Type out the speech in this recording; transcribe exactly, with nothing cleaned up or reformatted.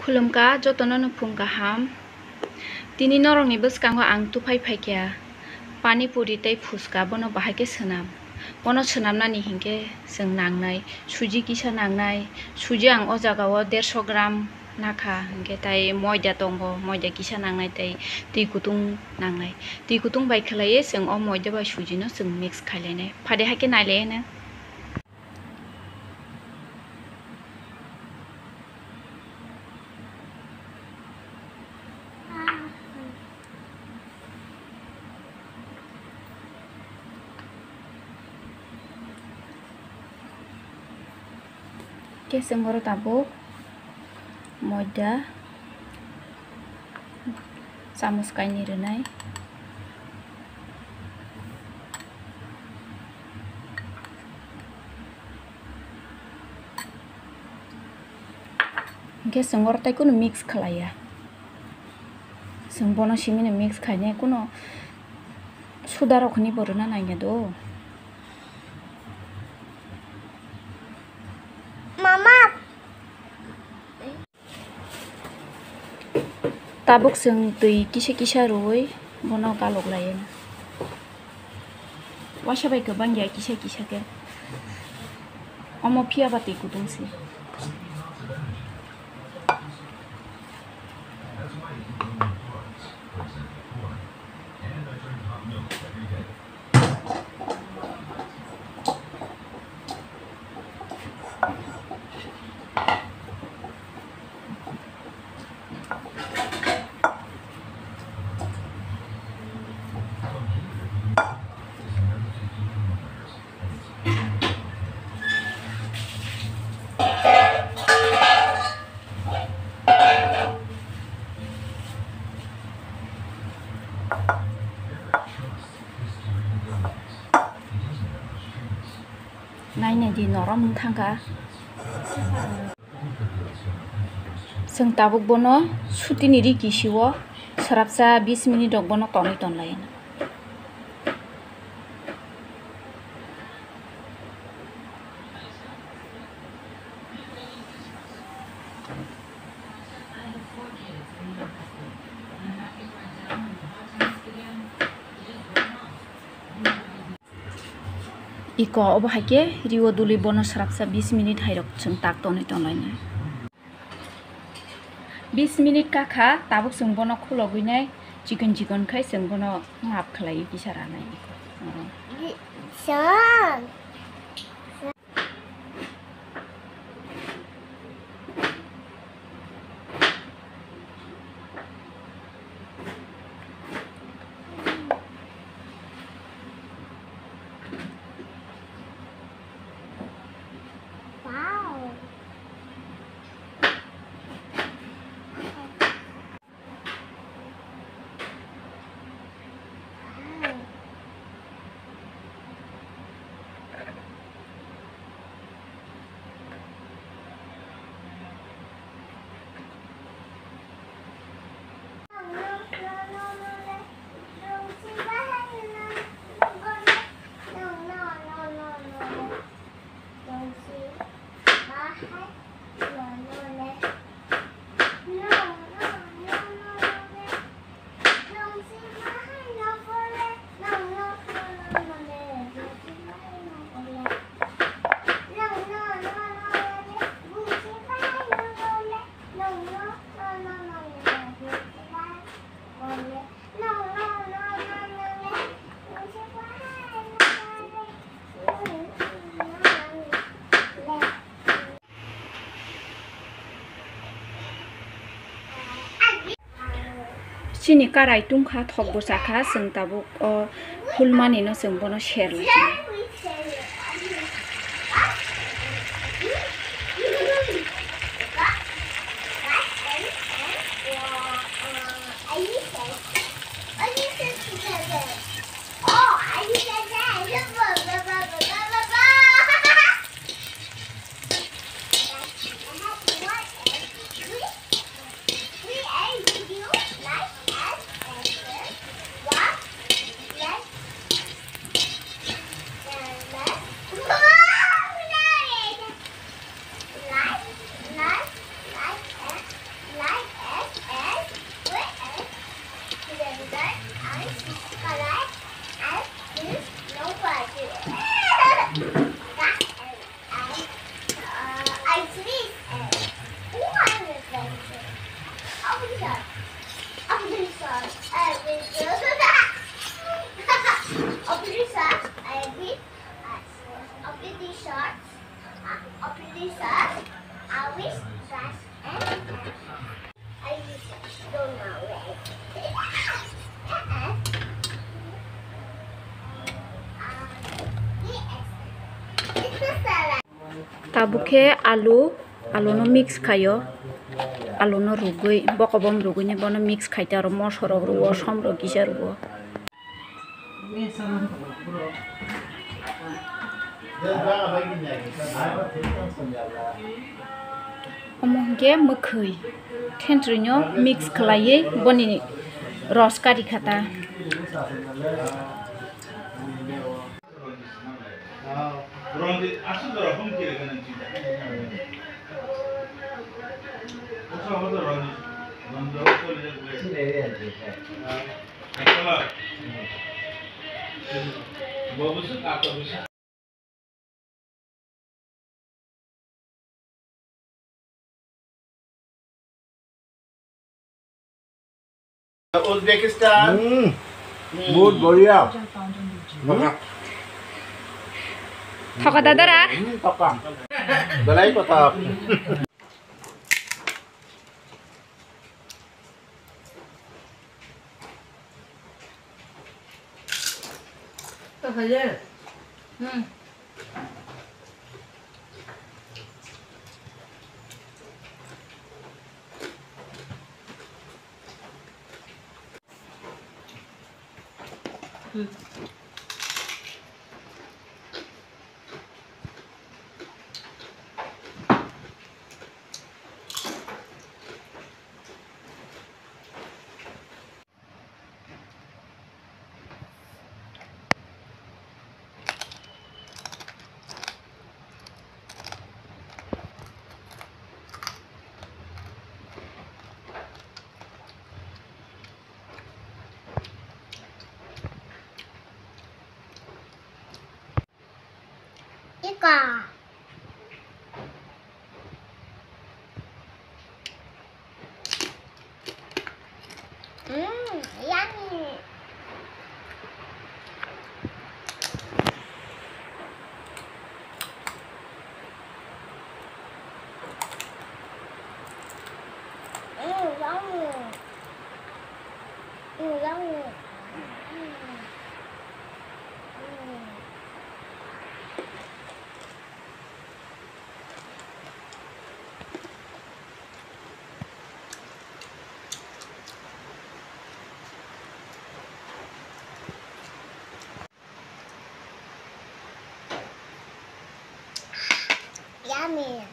Khulumkha, jotono no phung kaham. Tini norokni bwskango ang tuphai phaikha pani puri tei phuska, bono bahai khe swnam. Bono swnamnani hinkhe chwng nangnai suji kisa nangnai. Suji ang o jagao dersho gram nakha, hinkhe tai moida tongo, moida kisa nangnai tei twi kutung nangnai. Twi kutung bai khwlaiwi chwng o moida bai sujino chwng mix khailainai. Phade haikhe nailaino. Khe chwng oro tabuk moida. Chamus kainwi rwnai. Hinkhe chwng oro tei kunu mix khlaiya. Chwng bono simino mix khainai kunu suda rok hwnwi bo rwna nangya do. Mama. Tabuk chwng twi kisa kisa rwui bono galok lai. Waisa bai kwbang ya kisa kisa khe. Omo phiya ba twi kutung se. Nai nai di, norom wng thangkha. Chwng tabuk bono sutini ri kisi o srapsa bis minute rok bono tongwi tonlai. Iko obo hai khe riwo duli bono srapsa bis minute hai rok chwng tak tonwi tonlainai. Bis minute kakha tabuk chwng bono khulogwi nai chikon chikon khai chwng bono map khlaiwi kisa ranai iko. Chwng. Chini karai tungkha, thok bwchakha, chwng tabuk o hulmani no chwng bono ser lai. Tabuk khe alu, aluno mix khaio, aluno rwgwi, bokobom rwgwini bono mix khai tei aro mosorok rwo, somrok kisa rwo. Omo hwnkhe mwkhwi thentrwino mix khwlaiwi boni ros kari kha ta. Uzbekistan. Hmm. Hmm. Bahut badhiya. Thoka dadara? Hmm, thoka. Belai kotha. Ika. Mm, yummy. Mm, yummy. Mm, yummy. Mm. Mm. Yummy.